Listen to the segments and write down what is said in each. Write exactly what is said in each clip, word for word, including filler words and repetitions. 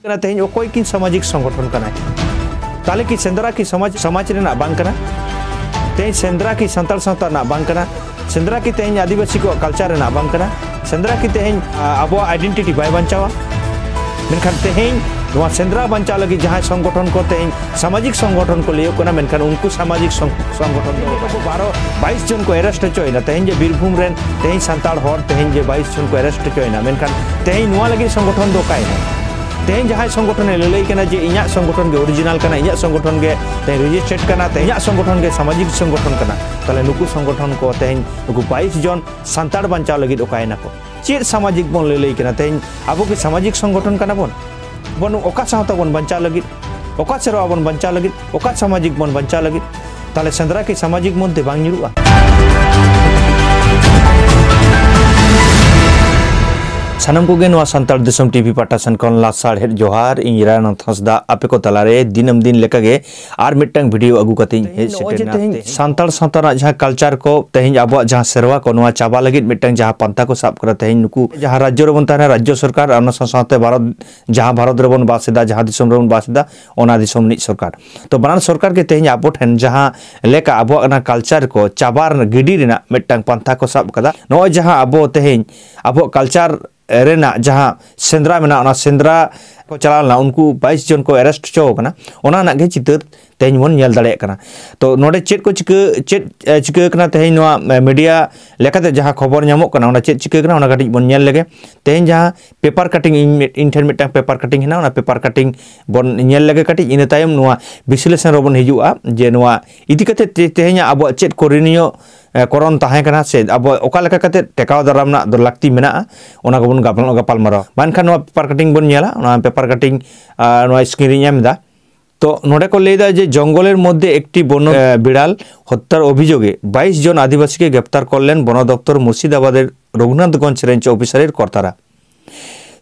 ᱠᱟᱱᱟ ᱛᱮᱦᱮᱧ ᱚᱠᱚᱭ ᱠᱤᱱ ᱥᱟᱢᱟᱡᱤᱠ ᱥᱚᱝᱜᱚᱴᱷᱚᱱ ᱠᱟᱱᱟᱭ? ᱛᱟᱦᱞᱮ ᱠᱤ ᱥᱮᱸᱫᱽᱨᱟ ᱠᱤ ᱥᱚᱢᱟᱡᱽ, ᱥᱚᱢᱟᱡᱽ ᱨᱮᱱᱟᱜ ᱵᱟᱝ ᱠᱟᱱᱟ? ᱛᱮᱦᱮᱧ ᱥᱮᱸᱫᱽᱨᱟ ᱠᱤ ᱥᱟᱱᱛᱟᱲ ᱥᱟᱶᱛᱟ ᱨᱮᱱᱟᱜ ᱵᱟᱝ ᱠᱟᱱᱟ? ᱥᱮᱸᱫᱽᱨᱟ ᱠᱤ ᱛᱮᱦᱮᱧ ᱟᱹᱫᱤᱵᱟᱹᱥᱤ ᱠᱚᱣᱟᱜ ᱠᱟᱞᱪᱟᱨ ᱨᱮᱱᱟᱜ ᱵᱟᱝ ᱠᱟᱱᱟ? ᱥᱮᱸᱫᱽᱨᱟ ᱠᱤ ᱛᱮᱦᱮᱧ, ᱟ, ᱟᱵᱚᱣᱟᱜ ᱟᱭᱰᱮᱱᱴᱤᱴᱤ ᱵᱟᱭ ᱵᱟᱧᱪᱟᱣᱟ? ᱢᱮᱱᱠᱷᱟᱱ ᱛᱮᱦᱮᱧ ᱱᱚᱣᱟ ᱥᱮᱸᱫᱽᱨᱟ ᱵᱟᱧᱪᱟᱣ ᱞᱟᱹᱜᱤᱫ ᱡᱟᱦᱟᱸᱭ ᱥᱚᱝᱜᱚᱴᱷᱚᱱ ᱠᱚ ᱛᱮᱦᱮᱧ ᱥᱟᱢᱟᱡᱤᱠ ᱥᱚᱝᱜᱚᱴᱷᱚᱱ ᱠᱚ ᱞᱟᱹᱭᱚᱜ ᱠᱟᱱᱟ, ᱢᱮᱱᱠᱷᱟᱱ ᱩᱱᱠᱩ ᱥᱟᱢᱟᱡᱤᱠ ᱥᱚᱝ-, ᱥᱚᱝᱜᱚᱴᱷᱚᱱ ᱫᱚ ᱵᱟᱨᱚ, ᱵᱟᱭᱤᱥ ᱡᱚᱱ ᱠᱚ ᱮᱨᱮᱥᱴ ᱦᱚᱪᱚᱭᱮᱱᱟ᱾ ᱛᱮᱦᱮᱧ ᱡᱮ ᱵᱤᱨᱵᱷᱩᱢ ᱨᱮᱱ ᱛᱮᱦᱮᱧ ᱥᱟᱱᱛᱟᱲ ᱦᱚᱲ ᱛᱮᱦᱮᱧ ᱡᱮ ᱵᱟᱭᱤᱥ ᱡᱚᱱ ᱠᱚ ᱮᱨᱮᱥᱴ ᱦᱚᱪᱚᱭᱮᱱᱟ, ᱢᱮᱱᱠᱷᱟᱱ ᱛᱮᱦᱮᱧ ᱱᱚᱣᱟ ᱞᱟᱹᱜᱤᱫ ᱥᱚᱝᱜᱚᱴᱷᱚᱱ ᱫᱚ ᱚᱠᱟᱭᱮᱱᱟ? ᱛᱮᱦᱮᱧ ᱡᱟᱦᱟᱸᱭ ᱥᱚᱝᱜᱚᱴᱷᱚᱱᱮ ᱞᱟᱹᱞᱟᱹᱭ ᱠᱟᱱᱟ ᱡᱮ ᱤᱧᱟᱹᱜ ᱥᱚᱝᱜᱚᱴᱷᱚᱱ ᱜᱮ ᱚᱨᱤᱡᱤᱱᱟᱞ ᱠᱟᱱᱟ, ᱤᱧᱟᱹᱜ ᱥᱚᱝᱜᱚᱴᱷᱚᱱ ᱜᱮ ᱛᱮᱦᱮᱧ ᱨᱮᱡᱤᱥᱴᱟᱨᱰ ᱠᱟᱱᱟ, ᱛᱮ ᱤᱧᱟᱹᱜ ᱥᱚᱝᱜᱚᱴᱷᱚᱱ ᱜᱮ ᱥᱟᱢᱟᱡᱤᱠ ᱥᱚᱝᱜᱚᱴᱷᱚᱱ ᱠᱟᱱᱟ, ᱛᱟᱦᱞᱮ ᱱᱩᱠᱩ ᱥᱚᱝᱜᱚᱴᱷᱚᱱ ᱠᱚ ᱛᱮᱦᱮᱧ ᱱᱩᱠᱩ ᱵᱟᱭᱤᱥ ᱡᱚᱱ ᱥᱟᱱᱛᱟᱲ ᱵᱟᱧᱪᱟᱣ ᱞᱟᱹᱜᱤᱫ ᱚᱠᱟᱭᱮᱱᱟ ᱠᱚ? ᱪᱮᱫ ᱥᱟᱢᱟᱡᱤᱠ ᱵᱚᱱ ᱞᱟᱹᱞᱟᱹᱭ ᱠᱟᱱᱟ? ᱛᱮᱦᱮᱧ ᱟᱵᱚ ᱠᱤ ᱥᱟᱢᱟᱡᱤᱠ ᱥᱚᱝᱜᱚᱴᱷᱚᱱ ᱠᱟᱱᱟ ᱵᱚᱱ? ᱵᱟᱹᱱᱩᱜ, ᱚᱠᱟ ᱥᱟᱶᱛᱟ ᱵᱚᱱ ᱵᱟᱧᱪᱟᱣ ᱞᱟᱹᱜᱤᱫ, ᱚᱠᱟ ᱥᱮᱨᱣᱟ ᱵᱚᱱ ᱵᱟᱧᱪᱟᱣ ᱞᱟᱹᱜᱤᱫ, ᱚᱠᱟ ᱥᱟᱢᱟᱡᱤᱠ ᱵᱚᱱ ᱵᱟᱧᱪᱟᱣ ᱞᱟᱹᱜᱤᱫ? ᱛᱟᱦᱞᱮ ᱥᱮᱸᱫᱽᱨᱟ ᱠᱤ ᱥᱟᱢᱟᱡᱤᱠ ᱢᱚᱫᱽᱫᱷᱮ ᱵᱟᱝ ᱧᱩᱨᱩᱜᱼᱟ? ᱥᱟᱱᱟᱢ ᱠᱚᱜᱮ ᱱᱚᱣᱟ ᱥᱟᱱᱛᱟᱲ ᱫᱤᱥᱚᱢ ᱴᱤᱵᱷᱤ ᱯᱟᱦᱴᱟ ᱥᱮᱱ ᱠᱷᱚᱱ ᱞᱟᱥᱟᱲᱦᱮᱫ ᱡᱚᱦᱟᱨ᱾ ᱤᱧ ᱨᱟᱭᱱᱟᱛᱷ ᱦᱟᱸᱥᱫᱟ ᱟᱯᱮ ᱠᱚ ᱛᱟᱞᱟᱨᱮ ᱫᱤᱱᱟᱹᱢ ᱫᱤᱱ ᱞᱮᱠᱟᱜᱮ ᱟᱨ ᱢᱤᱫᱴᱟᱝ ᱵᱷᱤᱰᱤᱭᱳ ᱟᱹᱜᱩ ᱠᱟᱛᱮᱧ ᱦᱮᱡ ᱛᱮᱦᱮᱧ ᱱᱚᱜᱼᱚᱭ ᱡᱮ ᱥᱮᱴᱮᱨᱱᱟ᱾ ᱛᱮᱦᱮᱧ ᱛᱮᱦᱮᱧ ᱥᱟᱱᱛᱟᱲ ᱥᱟᱶᱛᱟ ᱨᱮᱱᱟᱜ ᱡᱟᱦᱟᱸ ᱠᱟᱞᱪᱟᱨ ᱠᱚ, ᱛᱮᱦᱮᱧ ᱟᱵᱚᱣᱟᱜ ᱡᱟᱦᱟᱸ ᱥᱮᱨᱣᱟ ᱠᱚ, ᱱᱚᱣᱟ ᱪᱟᱵᱟ ᱞᱟᱹᱜᱤᱫ ᱢᱤᱫᱴᱟᱝ ᱡᱟᱦᱟᱸ ᱯᱟᱱᱛᱷᱟ ᱠᱚ ᱥᱟᱵ ᱠᱟᱫᱟ, ᱛᱮᱦᱮᱧ ᱱᱩᱠᱩ ᱡᱟᱦᱟᱸ ᱨᱟᱡᱽᱡᱚ ᱨᱮᱵᱚᱱ ᱛᱟᱦᱮᱱᱟ, ᱨᱟᱡᱽᱡᱚ ᱥᱚᱨᱠᱟᱨ, ᱟᱨ ᱚᱱᱟ ᱥᱟᱶ ᱥᱟᱶᱛᱮ ᱵᱷᱟᱨᱚᱛ, ᱡᱟᱦᱟᱸ ᱵᱷᱟᱨᱚᱛ ᱨᱮᱵᱚᱱ ᱵᱟᱥ ᱮᱫᱟ, ᱡᱟᱦᱟᱸ ᱫᱤᱥᱚᱢ ᱨᱮᱵᱚᱱ ᱵᱟᱥ ᱮᱫᱟ, ᱚᱱᱟ ᱫᱤᱥᱚᱢ ᱨᱤᱱᱤᱡ ᱥᱚᱨᱠᱟᱨ᱾ ᱛᱚ ᱵᱟᱱᱟᱨ ᱥᱚᱨᱠᱟᱨ ᱜᱮ ᱛᱮᱦᱮᱧ ᱟᱵᱚ ᱴᱷᱮᱱ ᱡᱟᱦᱟᱸ ᱞᱮᱠᱟ ᱟᱵᱚᱣᱟᱜ ᱚᱱᱟ ᱠᱟᱞᱪᱟᱨ ᱠᱚ ᱪᱟᱵᱟ ᱨᱮᱱᱟᱜ, ᱜᱤᱰᱤ ᱨᱮᱱᱟᱜ ᱢᱤᱫᱴᱟᱝ ᱯᱟᱱᱛᱷᱟ ᱠᱚ ᱥᱟᱵ ᱠᱟᱫᱟ᱾ ᱱᱚᱜᱼᱚᱭ ᱡᱟᱦᱟᱸ ᱟᱵᱚ ᱛᱮᱦᱮᱧ ᱟᱵᱚᱣᱟᱜ ᱠᱟᱞᱪᱟᱨ ᱨᱮᱱᱟᱜ ᱡᱟᱦᱟᱸ ᱥᱮᱸᱫᱽᱨᱟ ᱢᱮᱱᱟᱜᱼᱟ, ᱚᱱᱟ ᱥᱮᱸᱫᱽᱨᱟ ᱠᱚ ᱪᱟᱞᱟᱣ ᱞᱮᱱᱟ, ᱩᱱᱠᱩ ᱵᱟᱭᱤᱥ ᱡᱚᱱ ᱠᱚ ᱮᱨᱮᱥᱴ ᱦᱚᱪᱚ ᱟᱠᱟᱱᱟ, ᱚᱱᱟ ᱨᱮᱱᱟᱜ ᱜᱮ ᱪᱤᱛᱟᱹᱨ ᱛᱮᱦᱮᱧ ᱵᱚᱱ ᱧᱮᱞ ᱫᱟᱲᱮᱭᱟᱜ ᱠᱟᱱᱟ᱾ ᱛᱚ ᱱᱚᱰᱮ ᱪᱮᱫ ᱠᱚ ᱪᱤᱠᱟᱹ, ᱪᱮᱫ, ᱮ, ᱪᱤᱠᱟᱹ ᱠᱟᱱᱟ ᱛᱮᱦᱮᱧ ᱱᱚᱣᱟ, ᱮ, ᱢᱤᱰᱤᱭᱟ ᱞᱮᱠᱟᱛᱮ ᱡᱟᱦᱟᱸ ᱠᱷᱚᱵᱚᱨ ᱧᱟᱢᱚᱜ ᱠᱟᱱᱟ, ᱚᱱᱟ ᱪᱮᱫ ᱪᱤᱠᱟᱹ ᱠᱟᱱᱟ, ᱚᱱᱟ ᱠᱟᱹᱴᱤᱡ ᱵᱚᱱ ᱧᱮᱞ ᱞᱮᱜᱮ᱾ ᱛᱮᱦᱮᱧ ᱡᱟᱦᱟᱸ ᱯᱮᱯᱟᱨ ᱠᱟᱴᱤᱝ, ᱤᱧ ᱢᱤᱫ, ᱤᱧ ᱴᱷᱮᱱ ᱢᱤᱫᱴᱟᱝ ᱯᱮᱯᱟᱨ ᱠᱟᱴᱤᱝ ᱦᱮᱱᱟᱜᱼᱟ, ᱚᱱᱟ ᱯᱮᱯᱟᱨ ᱠᱟᱴᱤᱝ ᱵᱚᱱ ᱧᱮᱞ ᱞᱮᱜᱮ ᱠᱟᱹᱴᱤᱡ, ᱤᱱᱟᱹ ᱛᱟᱭᱚᱢ ᱱᱚᱣᱟ ᱵᱤᱥᱞᱮᱥᱚᱱ ᱨᱮᱵᱚᱱ ᱦᱤᱡᱩᱜᱼᱟ ᱡᱮ ᱱᱚᱣᱟ ᱤᱫᱤ ᱠᱟᱛᱮ ᱛᱮ-, ᱛᱮᱦᱮᱧᱟᱜ ᱟᱵᱚᱣᱟᱜ ᱪᱮᱫ ᱠᱚᱨᱚᱱᱤᱭᱚ, ᱮ, ᱠᱚᱨᱚᱱ ᱛᱟᱦᱮᱸ ᱠᱟᱱᱟ ᱥᱮ ᱟᱵᱚ ᱚᱠᱟ ᱞᱮᱠᱟ ᱠᱟᱛᱮ ᱴᱮᱠᱟᱣ ᱫᱟᱨᱟᱢ ᱨᱮᱱᱟᱜ ᱫᱚ ᱞᱟᱹᱠᱛᱤ ᱢᱮᱱᱟᱜᱼᱟ, ᱚᱱᱟ ᱠᱚᱵᱚᱱ ᱜᱟᱯᱟᱞ, ᱜᱟᱯᱟᱞ ᱢᱟᱨᱟᱣᱟ᱾ ᱢᱟ ᱮᱱᱠᱷᱟᱱ ᱱᱚᱣᱟ ᱯᱮᱯᱟᱨ ᱠᱟᱴᱤᱝ ᱵᱚᱱ ᱧᱮᱞᱟ, ᱚᱱᱟ ᱯᱮᱯᱟᱨ ᱠᱟᱴᱤᱝ, ᱟ, ᱱᱚᱣᱟ ᱥᱠᱨᱤᱱ ᱨᱤᱧ ᱮᱢ ᱮᱫᱟ᱾ তো নোডে ᱠᱚ ᱞᱟᱹᱭ ᱮᱫᱟ ᱡᱮ ᱡᱚᱝᱜᱚᱞᱮᱨ ᱢᱚᱫᱽᱫᱷᱮ ᱮᱠᱴᱤ ᱵᱚᱱᱚ, ᱮ, ᱵᱤᱲᱟᱞ ᱦᱚᱛযার অভিযোগে বাইশ জন আদিবাসীকে গ্রেপ্তার করলেন বন দপ্তর মুর্শিদাবাদের রঘুনাথগঞ্জ রেঞ্জ অফিসারের কর্তারা।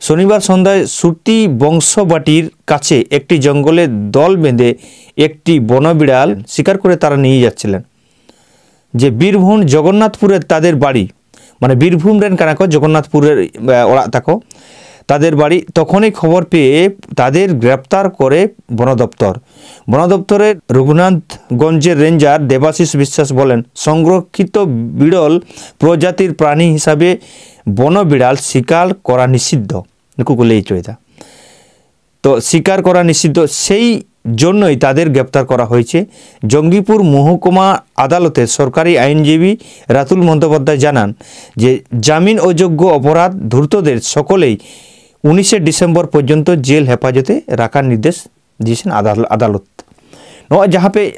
শনিবার সন্ধ্যায় সুতি বংশবাটির কাছে একটি জঙ্গলে দল বেঁধে একটি বনবিড়াল শিকার করে তারা নিয়ে যাচ্ছিলেন। যে বীরভূম জগন্নাথপুরের তাদের বাড়ি, মানে বীরভূম ᱨᱮᱱ ᱠᱟᱱᱟ ᱠᱚ, ᱡᱚᱜᱚᱱᱱᱟᱛᱷᱯᱩᱨ ᱨᱮ, ᱮ, ᱚᱲᱟᱜ ᱛᱟᱠᱚ᱾ তাদের বাড়ি। তখনই খবর পেয়ে তাদের গ্রেপ্তার করে বন দপ্তর। বন দপ্তরের রঘুনাথগঞ্জের রেঞ্জার দেবাশিস বিশ্বাস বলেন, সংরক্ষিত বিরল প্রজাতির প্রাণী হিসাবে বন বিড়াল শিকার করা নিষিদ্ধ। ᱱᱩᱠᱩ ᱠᱚ ᱞᱟᱹᱭ ᱦᱚᱪᱚᱭᱮᱫᱟ᱾ ᱛᱚ ᱥᱤᱠᱟᱨ ᱠᱚᱨᱟ ᱱᱤᱥᱤᱫᱷ ᱫᱚ ᱥᱮᱭ জন্যই তাদের গ্রেপ্তার করা হয়েছে। জঙ্গিপুর মহকুমা আদালতের সরকারি আইনজীবী রাতুল বন্দ্যোপাধ্যায় জানান যে জামিন অযোগ্য অপরাধ ধূর্তদের সকলেই উনিশে ডিসেম্বর পর্যন্ত জেল হেফাজতে রাখার নির্দেশ দিয়েছেন আদাল- আদালত। ᱱᱚᱜᱼᱚᱭ ᱡᱟᱦᱟᱸ ᱯᱮ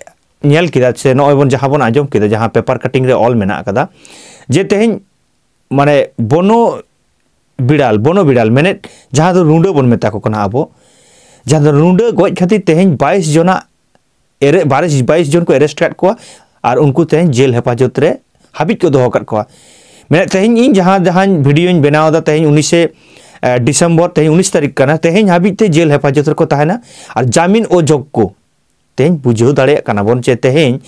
ᱧᱮᱞ ᱠᱮᱫᱟ ᱥᱮ ᱱᱚᱜᱼᱚᱭ ᱵᱚᱱ ᱡᱟᱦᱟᱸ ᱵᱚᱱ ᱟᱸᱡᱚᱢ ᱠᱮᱫᱟ, ᱡᱟᱦᱟᱸ ᱯᱮᱯᱟᱨ ᱠᱟᱴᱤᱝ ᱨᱮ ᱚᱞ ᱢᱮᱱᱟᱜ ᱟᱠᱟᱫᱟ ᱡᱮ ᱛᱮᱦᱮᱧ ᱢᱟᱱᱮ ᱵᱚᱱᱚ ᱵᱤᱲᱟᱞ, ᱵᱚᱱᱚ ᱵᱤᱲᱟᱞ ᱢᱮᱱᱮᱫ ᱡᱟᱦᱟᱸ ᱫᱚ ᱨᱩᱸᱰᱟᱹ ᱵᱚᱱ ᱢᱮᱛᱟ ᱠᱚ ᱠᱟᱱᱟ ᱟᱵᱚ, ᱡᱟᱦᱟᱸ ᱫᱚ ᱨᱩᱸᱰᱟᱹ ᱜᱚᱡ ᱠᱷᱟᱹᱛᱤᱨ ᱛᱮᱦᱮᱧ ᱵᱟᱭᱤᱥ ᱡᱚᱱᱟᱜ ᱮᱨᱮ ᱵᱟᱭᱤᱥ ᱵᱟᱭᱤᱥ ᱡᱚᱱ ᱠᱚ ᱮᱨᱮᱥᱴ ᱟᱠᱟᱫ ᱠᱚᱣᱟ ᱟᱨ ᱩᱱᱠᱩ ᱛᱮᱦᱮᱧ ᱡᱮᱞ ᱦᱮᱯᱟᱡᱚᱛ ᱨᱮ ᱦᱟᱹᱵᱤᱡ ᱠᱚ ᱫᱚᱦᱚ ᱟᱠᱟᱫ ᱠᱚᱣᱟ᱾ ᱢᱮᱱᱮᱫ ᱛᱮᱦᱮᱧ ᱤᱧ ᱡᱟᱦᱟᱸ ᱡᱟᱦᱟᱸᱧ ᱵᱷᱤᱰᱤᱭᱳᱧ ᱵᱮᱱᱟᱣ ᱮᱫᱟ ᱛᱮᱦᱮᱧ ᱩᱱᱤᱥᱮ ᱰᱤᱥᱮᱢᱵᱚᱨ, ᱛᱮᱦᱮᱧ ᱩᱱᱤᱥ ᱛᱟᱹᱨᱤᱠᱷ ᱠᱟᱱᱟ, ᱛᱮᱦᱮᱧ ᱦᱟᱹᱵᱤᱡ ᱛᱮ ᱡᱮᱞ ᱦᱮᱯᱟᱡᱚᱛ ᱨᱮᱠᱚ ᱛᱟᱦᱮᱱᱟ ᱟᱨ ᱡᱟᱢᱤᱱ ᱚᱡᱳᱜᱽ ᱠᱚ᱾ ᱛᱮᱦᱮᱧ ᱵᱩᱡᱷᱟᱹᱣ ᱫᱟᱲᱮᱭᱟᱜ ᱠᱟᱱᱟ ᱵᱚᱱ ᱡᱮ ᱛᱮᱦᱮᱧ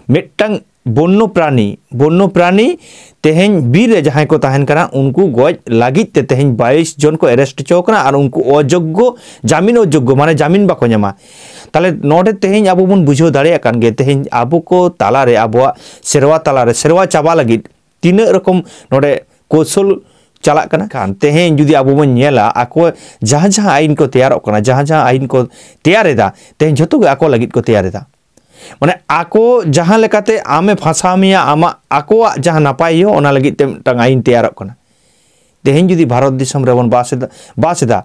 ᱢᱤᱫᱴᱟᱝ ᱵᱚᱱᱱᱚ ᱯᱨᱟᱱᱤ, ᱵᱚᱱᱱᱚ ᱯᱨᱟᱱᱤ ᱛᱮᱦᱮᱧ ᱵᱤᱨ ᱨᱮ ᱡᱟᱦᱟᱸᱭ ᱠᱚ ᱛᱟᱦᱮᱱ ᱠᱟᱱᱟ ᱩᱱᱠᱩ ᱜᱚᱡ ᱞᱟᱹᱜᱤᱫ ᱛᱮ ᱛᱮᱦᱮᱧ ᱵᱟᱭᱤᱥ ᱡᱚᱱ ᱠᱚ ᱮᱨᱮᱥᱴ ᱦᱚᱪᱚ ᱠᱟᱱᱟ ᱟᱨ ᱩᱱᱠᱩ ᱚᱡᱳᱜᱽᱜᱚ, ᱡᱟᱢᱤᱱ ᱚᱡᱳᱜᱽᱜᱚ ᱢᱟᱱᱮ ᱡᱟᱢᱤᱱ ᱵᱟᱠᱚ ᱧᱟᱢᱟ᱾ ᱛᱟᱦᱞᱮ ᱱᱚᱰᱮ ᱛᱮᱦᱮᱧ ᱟᱵᱚ ᱵᱚᱱ ᱵᱩᱡᱷᱟᱹᱣ ᱫᱟᱲᱮᱭᱟᱜ ᱠᱟᱱ ᱜᱮ ᱛᱮᱦᱮᱧ ᱟᱵᱚ ᱠᱚ ᱛᱟᱞᱟᱨᱮ ᱟᱵᱚᱣᱟᱜ ᱥᱮᱨᱣᱟ ᱛᱟᱞᱟᱨᱮ ᱥᱮᱨᱣᱟ ᱪᱟᱵᱟ ᱞᱟᱹᱜᱤᱫ ᱛᱤᱱᱟᱹᱜ ᱨᱚᱠᱚᱢ ᱱᱚᱰᱮ ᱠᱳᱥᱚᱞ ᱪᱟᱞᱟᱜ ᱠᱟᱱᱟ᱾ ᱠᱷᱟᱱ ᱛᱮᱦᱮᱧ ᱡᱩᱫᱤ ᱟᱵᱚ ᱵᱚᱱ ᱧᱮᱞᱟ ᱟᱠᱚ ᱡᱟᱦᱟᱸ ᱡᱟᱦᱟᱸ ᱟᱭᱤᱱ ᱠᱚ ᱛᱮᱭᱟᱨᱚᱜ ᱠᱟᱱᱟ, ᱡᱟᱦᱟᱸ ᱡᱟᱦᱟᱸ ᱟᱭᱤᱱ ᱠᱚ ᱛᱮᱭᱟᱨ ᱮᱫᱟ, ᱛᱮᱦᱮᱧ ᱡᱷᱚᱛᱚ ᱜᱮ ᱟᱠᱚ ᱞᱟᱹᱜᱤᱫ ᱠᱚ ᱛᱮᱭᱟᱨ ᱮᱫᱟ᱾ ᱢᱟᱱᱮ ᱟᱠᱚ ᱡᱟᱦᱟᱸ ᱞᱮᱠᱟᱛᱮ ᱟᱢᱮ ᱯᱷᱟᱸᱥᱟᱣ ᱢᱮᱭᱟ, ᱟᱢᱟᱜ ᱟᱠᱚᱣᱟᱜ ᱡᱟᱦᱟᱸ ᱱᱟᱯᱟᱭ ᱦᱩᱭᱩᱜ ᱚᱱᱟ ᱞᱟᱹᱜᱤᱫ ᱛᱮ ᱢᱤᱫᱴᱟᱝ ᱟᱭᱤᱱ ᱛᱮᱭᱟᱨᱚᱜ ᱠᱟᱱᱟ᱾ ᱛᱮᱦᱮᱧ ᱡᱩᱫᱤ ᱵᱷᱟᱨᱚᱛ ᱫᱤᱥᱚᱢ ᱨᱮᱵᱚᱱ ᱵᱟᱥ ᱮᱫᱟ, ᱵᱟᱥ ᱮᱫᱟ,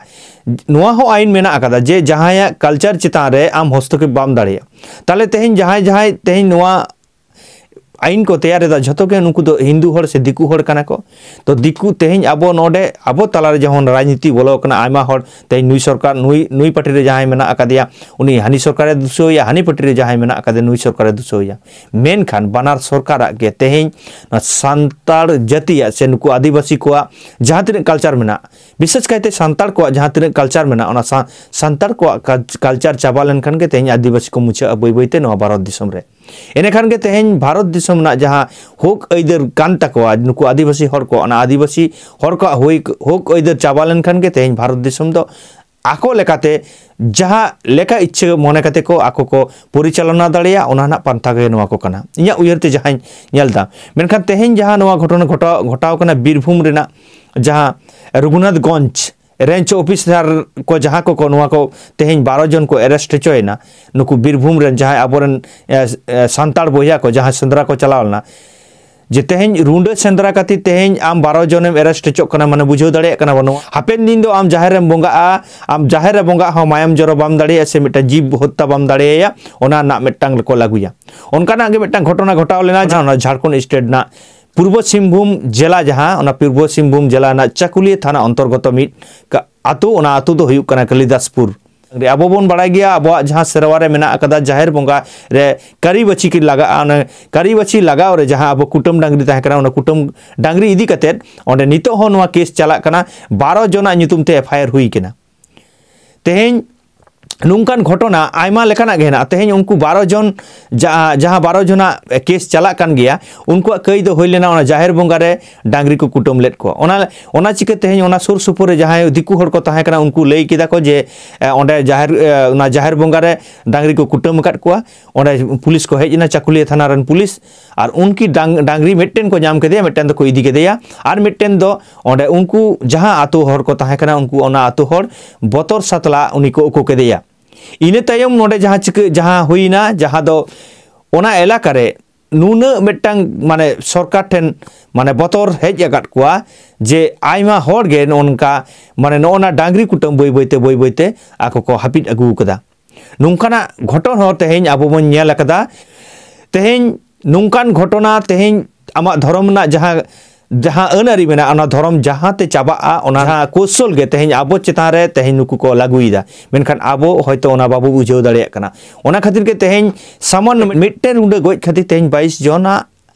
ᱱᱚᱣᱟ ᱦᱚᱸ ᱟᱭᱤᱱ ᱢᱮᱱᱟᱜ ᱟᱠᱟᱫᱟ ᱡᱮ ᱡᱟᱦᱟᱸᱭᱟᱜ ᱠᱟᱞᱪᱟᱨ ᱪᱮᱛᱟᱱ ᱨᱮ ᱟᱢ ᱦᱚᱥᱛᱚᱠᱷᱮᱯ ᱵᱟᱢ ᱫᱟᱲᱮᱭᱟᱜᱼᱟ᱾ ᱛᱟᱦᱞᱮ ᱛᱮᱦᱮᱧ ᱡᱟᱦᱟᱸᱭ ᱡᱟᱦᱟᱸᱭ ᱛᱮᱦᱮᱧ ᱱᱚᱣᱟ ᱟᱭᱤᱱ ᱠᱚ ᱛᱮᱭᱟᱨ ᱮᱫᱟ, ᱡᱷᱚᱛᱚ ᱜᱮ ᱱᱩᱠᱩ ᱫᱚ ᱦᱤᱱᱫᱩ ᱦᱚᱲ ᱥᱮ ᱫᱤᱠᱩ ᱦᱚᱲ ᱠᱟᱱᱟ ᱠᱚ᱾ ᱛᱚ ᱫᱤᱠᱩ ᱛᱮᱦᱮᱧ ᱟᱵᱚ ᱱᱚᱰᱮ ᱟᱵᱚ ᱛᱟᱞᱟᱨᱮ ᱡᱮᱢᱚᱱ ᱨᱟᱡᱽᱱᱤᱛᱤ ᱵᱚᱞᱚ ᱠᱟᱱᱟ, ᱟᱭᱢᱟ ᱦᱚᱲ ᱛᱮᱦᱮᱧ ᱱᱩᱭ ᱥᱚᱨᱠᱟᱨ, ᱱᱩᱭ ᱱᱩᱭ ᱯᱟᱨᱴᱤ ᱨᱮ ᱡᱟᱦᱟᱸᱭ ᱢᱮᱱᱟᱜ ᱟᱠᱟᱫᱮᱭᱟ ᱩᱱᱤ ᱦᱟᱹᱱᱤ ᱥᱚᱨᱠᱟᱨᱮ ᱫᱩᱥᱟᱹᱣᱮᱭᱟ, ᱦᱟᱹᱱᱤ ᱯᱟᱨᱴᱤ ᱨᱮ ᱡᱟᱦᱟᱸᱭ ᱢᱮᱱᱟᱜ ᱟᱠᱟᱫᱮᱭᱟ ᱱᱩᱭ ᱥᱚᱨᱠᱟᱨᱮ ᱫᱩᱥᱟᱹᱣᱮᱭᱟ᱾ ᱢᱮᱱᱠᱷᱟᱱ ᱵᱟᱱᱟᱨ ᱥᱚᱨᱠᱟᱨᱟᱜ ᱜᱮ ᱛᱮᱦᱮᱧ ᱱᱚᱣᱟ ᱥᱟᱱᱛᱟᱲ ᱡᱟᱹᱛᱤᱭᱟᱜ ᱥᱮ ᱱᱩᱠᱩ ᱟᱹᱫᱤᱵᱟᱹᱥᱤ ᱠᱚᱣᱟᱜ ᱡᱟᱦᱟᱸ ᱛᱤᱱᱟᱹᱜ ᱠᱟᱞᱪᱟᱨ ᱢᱮᱱᱟᱜ, ᱵᱤᱥᱮᱥ ᱠᱟᱭᱛᱮ ᱥᱟᱱᱛᱟᱲ ᱠᱚᱣᱟᱜ ᱡᱟᱦᱟᱸ ᱛᱤᱱᱟᱹᱜ ᱠᱟᱞᱪᱟᱨ ᱢᱮᱱᱟᱜ, ᱚᱱᱟ ᱥᱟ- ᱥᱟᱱᱛᱟᱲ ᱠᱚᱣᱟᱜ ᱠᱟᱞ- ᱠᱟᱞᱪᱟᱨ ᱪᱟᱵᱟ ᱞᱮᱱᱠᱷᱟᱱ ᱜᱮ ᱛᱮᱦᱮᱧ ᱟᱹᱫᱤᱵᱟᱹᱥᱤ ᱠᱚ ᱢᱩᱪᱷᱟᱹᱜᱼᱟ ᱵᱟᱹᱭ ᱵᱟᱹᱭᱛᱮ ᱱᱚᱣᱟ ᱵᱷᱟᱨᱚᱛ ᱫᱤᱥᱚᱢ ᱨᱮ᱾ ᱮᱱᱮᱠᱷᱟᱱ ᱜᱮ ᱛᱮᱦᱮᱧ ᱵᱷᱟᱨᱚᱛ ᱫᱤᱥᱚᱢ ᱨᱮᱱᱟᱜ ᱡᱟᱦᱟᱸ ᱦᱚᱠ ᱟᱹᱭᱫᱟᱹᱨ ᱠᱟᱱ ᱛᱟᱠᱚᱣᱟ ᱱᱩᱠᱩ ᱟᱹᱫᱤᱵᱟᱹᱥᱤ ᱦᱚᱲ ᱠᱚ, ᱚᱱᱟ ᱟᱹᱫᱤᱵᱟᱹᱥᱤ ᱦᱚᱲ ᱠᱚᱣᱟᱜ ᱦᱩᱭ ᱦᱚᱠ ᱟᱹᱭᱫᱟᱹᱨ ᱪᱟᱵᱟ ᱞᱮᱱᱠᱷᱟᱱ ᱜᱮ ᱛᱮᱦᱮᱧ ᱵᱷᱟᱨᱚᱛ ᱫᱤᱥᱚᱢ ᱫᱚ ᱟᱠᱚ ᱞᱮᱠᱟᱛᱮ ᱡᱟᱦᱟᱸ ᱞᱮᱠᱟ ᱤᱪᱪᱷᱟᱹ ᱢᱚᱱᱮ ᱠᱟᱛᱮ ᱠᱚ ᱟᱠᱚ ᱠᱚ ᱯᱚᱨᱤᱪᱟᱞᱚᱱᱟ ᱫᱟᱲᱮᱭᱟᱜᱼᱟ, ᱚᱱᱟ ᱨᱮᱱᱟᱜ ᱯᱟᱱᱛᱷᱟ ᱜᱮ ᱱᱚᱣᱟ ᱠᱚ ᱠᱟᱱᱟ, ᱤᱧᱟᱹᱜ ᱩᱭᱦᱟᱹᱨ ᱛᱮ ᱡᱟᱦᱟᱸᱧ ᱧᱮᱞ ᱮᱫᱟ᱾ ᱢᱮᱱᱠᱷᱟᱱ ᱛᱮᱦᱮᱧ ᱡᱟᱦᱟᱸ ᱱᱚᱣᱟ ᱜᱷᱚᱴᱚᱱᱟ ᱜᱷᱚᱴᱟᱣ ᱜᱷᱚᱴᱟᱣ ᱠᱟᱱᱟ ᱵᱤᱨᱵᱷᱩᱢ ᱨᱮᱱᱟᱜ ᱡᱟᱦᱟᱸ ᱨᱚᱜᱷᱩᱱᱟᱛᱷᱜᱚᱸᱡᱽ ᱨᱮᱧᱡᱽ ᱚᱯᱷᱤᱥᱟᱨ ᱠᱚ ᱡᱟᱦᱟᱸ ᱠᱚ ᱠᱚ ᱱᱚᱣᱟ ᱠᱚ ᱛᱮᱦᱮᱧ ᱵᱟᱨᱚ ᱡᱚᱱ ᱠᱚ ᱮᱨᱮᱥᱴ ᱦᱚᱪᱚᱭᱮᱱᱟ, ᱱᱩᱠᱩ ᱵᱤᱨᱵᱷᱩᱢ ᱨᱮᱱ ᱡᱟᱦᱟᱸᱭ ᱟᱵᱚᱨᱮᱱ ᱮ, ᱮ, ᱥᱟᱱᱛᱟᱲ ᱵᱚᱭᱦᱟ ᱠᱚ ᱡᱟᱦᱟᱸᱭ ᱥᱮᱸᱫᱽᱨᱟ ᱠᱚ ᱪᱟᱞᱟᱣ ᱞᱮᱱᱟ, ᱡᱮ ᱛᱮᱦᱮᱧ ᱨᱩᱸᱰᱟᱹ ᱥᱮᱸᱫᱽᱨᱟ ᱠᱟᱛᱮ ᱛᱮᱦᱮᱧ ᱟᱢ ᱵᱟᱨᱚ ᱡᱚᱱᱮᱢ ᱮᱨᱮᱥᱴ ᱦᱚᱪᱚᱜ ᱠᱟᱱᱟ, ᱢᱟᱱᱮ ᱵᱩᱡᱷᱟᱹᱣ ᱫᱟᱲᱮᱭᱟᱜ ᱠᱟᱱᱟ ᱵᱚᱱ᱾ ᱱᱚᱣᱟ ᱦᱟᱯᱮᱱ ᱫᱤᱱ ᱫᱚ ᱟᱢ ᱡᱟᱦᱮᱨ ᱨᱮᱢ ᱵᱚᱸᱜᱟᱜᱼᱟ, ᱟᱢ ᱡᱟᱦᱮᱨ ᱨᱮ ᱵᱚᱸᱜᱟᱜ ᱦᱚᱸ ᱢᱟᱭᱟᱢ ᱡᱚᱨᱚ ᱵᱟᱢ ᱫᱟᱲᱮᱭᱟᱜᱼᱟ, ᱥᱮ ᱢᱤᱫᱴᱟᱝ ᱡᱤᱵᱽ ᱦᱚᱛᱛᱟ ᱵᱟᱢ ᱫᱟᱲᱮᱭᱟᱭᱟ, ᱚᱱᱟ ᱨᱮᱱᱟᱜ ᱢᱤᱫᱴᱟᱝ ᱠᱚ ᱞᱟᱹᱜᱩᱭᱟ᱾ ᱚᱱᱠᱟᱱᱟᱜ ᱜᱮ ᱢᱤᱫᱴᱟᱝ ᱜᱷᱚᱴᱚᱱᱟ ᱜᱷᱚᱴᱟᱣ ᱞᱮᱱᱟ ᱡᱟᱦᱟᱸ ᱚᱱᱟ ᱡᱷᱟᱲᱠᱷᱚᱸᱰ ᱥᱴᱮᱴ ᱨᱮᱱᱟᱜ ᱯᱩᱨᱵᱚ ᱥᱤᱝᱵᱷᱩᱢ ᱡᱮᱞᱟ, ᱡᱟᱦᱟᱸ ᱚᱱᱟ ᱯᱩᱨᱵᱚ ᱥᱤᱝᱵᱷᱩᱢ ᱡᱮᱞᱟ ᱨᱮᱱᱟᱜ ᱪᱟᱠᱩᱞᱤᱭᱟᱹ ᱛᱷᱟᱱᱟ ᱚᱱᱛᱚᱨᱜᱚᱛᱚ ᱢᱤᱫ ᱠᱟ-, ᱟᱛᱳ, ᱚᱱᱟ ᱟᱛᱳ ᱫᱚ ᱦᱩᱭᱩᱜ ᱠᱟᱱᱟ ᱠᱟᱞᱤᱫᱟᱥᱯᱩᱨ᱾ ᱟᱵᱚ ᱵᱚᱱ ᱵᱟᱲᱟᱭ ᱜᱮᱭᱟ ᱟᱵᱚᱣᱟᱜ ᱡᱟᱦᱟᱸ ᱥᱮᱨᱣᱟ ᱨᱮ ᱢᱮᱱᱟᱜ ᱟᱠᱟᱫᱟ ᱡᱟᱦᱮᱨ ᱵᱚᱸᱜᱟ ᱨᱮ ᱠᱟᱹᱨᱤ ᱵᱟᱹᱪᱤ ᱠᱤ ᱞᱟᱜᱟᱜᱼᱟ, ᱚᱱᱟ ᱠᱟᱹᱨᱤ ᱵᱟᱹᱪᱤ ᱞᱟᱜᱟᱣ ᱨᱮ ᱡᱟᱦᱟᱸ ᱟᱵᱚ ᱠᱩᱴᱟᱹᱢ ᱰᱟᱝᱨᱤ ᱛᱟᱦᱮᱸ ᱠᱟᱱᱟ, ᱚᱱᱟ ᱠᱩᱴᱟᱹᱢ ᱰᱟᱝᱨᱤ ᱤᱫᱤ ᱠᱟᱛᱮᱫ ᱚᱸᱰᱮ ᱱᱤᱛᱚᱜ ᱦᱚᱸ ᱱᱚᱣᱟ ᱠᱮᱥ ᱪᱟᱞᱟᱜ ᱠᱟᱱᱟ, ᱵᱟᱨᱚ ᱡᱚᱱᱟᱜ ᱧᱩᱛᱩᱢ ᱛᱮ ᱮᱯᱷ ᱟᱭ ᱟᱨ ᱦᱩᱭ ᱠᱟᱱᱟ᱾ ᱛᱮᱦᱮᱧ ᱱᱚᱝᱠᱟᱱ ᱜᱷᱚᱴᱚᱱᱟ ᱟᱭᱢᱟ ᱞᱮᱠᱟᱱᱟᱜ ᱜᱮ ᱦᱮᱱᱟᱜᱼᱟ᱾ ᱛᱮᱦᱮᱧ ᱩᱱᱠᱩ ᱵᱟᱨᱚ ᱡᱚᱱ ᱡᱟ-, ᱡᱟᱦᱟᱸ ᱵᱟᱨᱚ ᱡᱚᱱᱟᱜ ᱠᱮᱥ ᱪᱟᱞᱟᱜ ᱠᱟᱱ ᱜᱮᱭᱟ, ᱩᱱᱠᱩᱣᱟᱜ ᱠᱟᱹᱭ ᱫᱚ ᱦᱩᱭ ᱞᱮᱱᱟ ᱚᱱᱟ ᱡᱟᱦᱮᱨ ᱵᱚᱸᱜᱟ ᱨᱮ ᱰᱟᱝᱨᱤ ᱠᱚ ᱠᱩᱴᱟᱹᱢ ᱞᱮᱫ ᱠᱚᱣᱟ᱾ ᱚᱱᱟ, ᱚᱱᱟ ᱪᱤᱠᱟᱹ ᱛᱮᱦᱮᱧ ᱚᱱᱟ ᱥᱩᱨ ᱥᱩᱯᱩᱨ ᱨᱮ ᱡᱟᱦᱟᱸᱭ ᱫᱤᱠᱩ ᱦᱚᱲ ᱠᱚ ᱛᱟᱦᱮᱸ ᱠᱟᱱᱟ, ᱩᱱᱠᱩ ᱞᱟᱹᱭ ᱠᱮᱫᱟ ᱠᱚ ᱡᱮ, ᱮ, ᱚᱸᱰᱮ ᱡᱟᱦᱮᱨ, ᱮ, ᱚᱱᱟ ᱡᱟᱦᱮᱨ ᱵᱚᱸᱜᱟ ᱨᱮ ᱰᱟᱝᱨᱤ ᱠᱚ ᱠᱩᱴᱟᱹᱢ ᱟᱠᱟᱫ ᱠᱚᱣᱟ᱾ ᱚᱸᱰᱮ ᱯᱩᱞᱤᱥ ᱠᱚ ᱦᱮᱡ ᱮᱱᱟ, ᱪᱟᱠᱩᱞᱤᱭᱟᱹ ᱛᱷᱟᱱᱟ ᱨᱮᱱ ᱯᱩᱞᱤᱥ, ᱟᱨ ᱩᱱᱠᱤ ᱰᱟᱝ-, ᱰᱟᱝᱨᱤ ᱢᱤᱫᱴᱮᱱ ᱠᱚ ᱧᱟᱢ ᱠᱮᱫᱮᱭᱟ, ᱢᱤᱫᱴᱮᱱ ᱫᱚᱠᱚ ᱤᱫᱤ ᱠᱮᱫᱮᱭᱟ, ᱟᱨ ᱢᱤᱫᱴᱮᱱ ᱫᱚ ᱚᱸᱰᱮ ᱩᱱᱠᱩ ᱡᱟᱦᱟᱸ ᱟᱛᱳ ᱦᱚᱲ ᱠᱚ ᱛᱟᱦᱮᱸ ᱠᱟᱱᱟ, ᱩᱱᱠᱩ ᱚᱱᱟ ᱟᱛᱳ ᱦᱚᱲ ᱵᱚᱛᱚᱨ ᱥᱟᱛᱞᱟ ᱩᱱᱤ ᱠᱚ ᱩᱠᱩ ᱠᱮᱫᱮᱭᱟ᱾ ᱤᱱᱟᱹ ᱛᱟᱭᱚᱢ ᱱᱚᱰᱮ ᱡᱟᱦᱟᱸ ᱪᱤᱠᱟᱹ, ᱡᱟᱦᱟᱸ ᱦᱩᱭᱱᱟ, ᱡᱟᱦᱟᱸ ᱫᱚ ᱚᱱᱟ ᱮᱞᱟᱠᱟ ᱨᱮ ᱱᱩᱱᱟᱹᱜ ᱢᱤᱫᱴᱟᱝ, ᱢᱟᱱᱮ, ᱥᱚᱨᱠᱟᱨ ᱴᱷᱮᱱ, ᱢᱟᱱᱮ, ᱵᱚᱛᱚᱨ ᱦᱮᱡ ᱟᱠᱟᱫ ᱠᱚᱣᱟ ᱡᱮ ᱟᱭᱢᱟ ᱦᱚᱲ ᱜᱮ ᱱᱚᱜᱼᱚ ᱱᱚᱝᱠᱟ, ᱢᱟᱱᱮ, ᱱᱚᱜᱼᱚ ᱱᱟ ᱰᱟᱝᱨᱤ ᱠᱩᱴᱟᱹᱢ ᱵᱟᱹᱭ ᱵᱟᱹᱭ ᱛᱮ, ᱵᱟᱹᱭ ᱵᱟᱹᱭ ᱛᱮ ᱟᱠᱚ ᱠᱚ ᱦᱟᱹᱯᱤᱫ ᱟᱹᱜᱩ ᱟᱠᱟᱫᱟ᱾ ᱱᱚᱝᱠᱟᱱᱟᱜ ᱜᱷᱚᱴᱚᱱ ᱦᱚᱸ ᱛᱮᱦᱮᱧ ᱟᱵᱚ ᱵᱚᱱ ᱧᱮᱞ ᱟᱠᱟᱫᱟ᱾ ᱛᱮᱦᱮᱧ ᱱᱚᱝᱠᱟᱱ ᱜᱷᱚᱴᱚᱱᱟ, ᱛᱮᱦᱮᱧ ᱟᱢᱟᱜ ᱫᱷᱚᱨᱚᱢ ᱨᱮᱱᱟᱜ ᱡᱟᱦᱟᱸ, ᱡᱟᱦᱟᱸ ᱟᱹᱱ ᱟᱹᱨᱤ ᱢᱮᱱᱟᱜᱼᱟ, ᱚᱱᱟ ᱫᱷᱚᱨᱚᱢ ᱡᱟᱦᱟᱸ ᱛᱮ ᱪᱟᱵᱟᱜᱼᱟ, ᱚᱱᱟ ᱡᱟᱦᱟᱸ ᱠᱳᱥᱚᱞ ᱜᱮ ᱛᱮᱦᱮᱧ ᱟᱵᱚ ᱪᱮᱛᱟᱱ ᱨᱮ ᱛᱮᱦᱮᱧ ᱱᱩᱠᱩ ᱠᱚ ᱞᱟᱹᱜᱩᱭᱮᱫᱟ᱾ ᱢᱮᱱᱠᱷᱟᱱ ᱟᱵᱚ ᱦᱚᱭᱛᱳ ᱚᱱᱟ ᱵᱟᱵᱚ ᱵᱩᱡᱷᱟᱹᱣ ᱫᱟᱲᱮᱭᱟᱜ ᱠᱟᱱᱟ᱾ ᱚᱱᱟ ᱠᱷᱟᱹᱛᱤᱨ ᱜᱮ ᱛᱮᱦᱮᱧ ᱥᱟᱢᱟᱱᱱᱚ ᱢᱤᱫᱴᱮᱱ ᱨᱩᱸᱰᱟᱹ ᱜᱚᱡ ᱠᱷᱟᱹᱛᱤᱨ ᱛᱮᱦᱮᱧ ᱵᱟᱭᱤᱥ ᱡᱚᱱᱟᱜ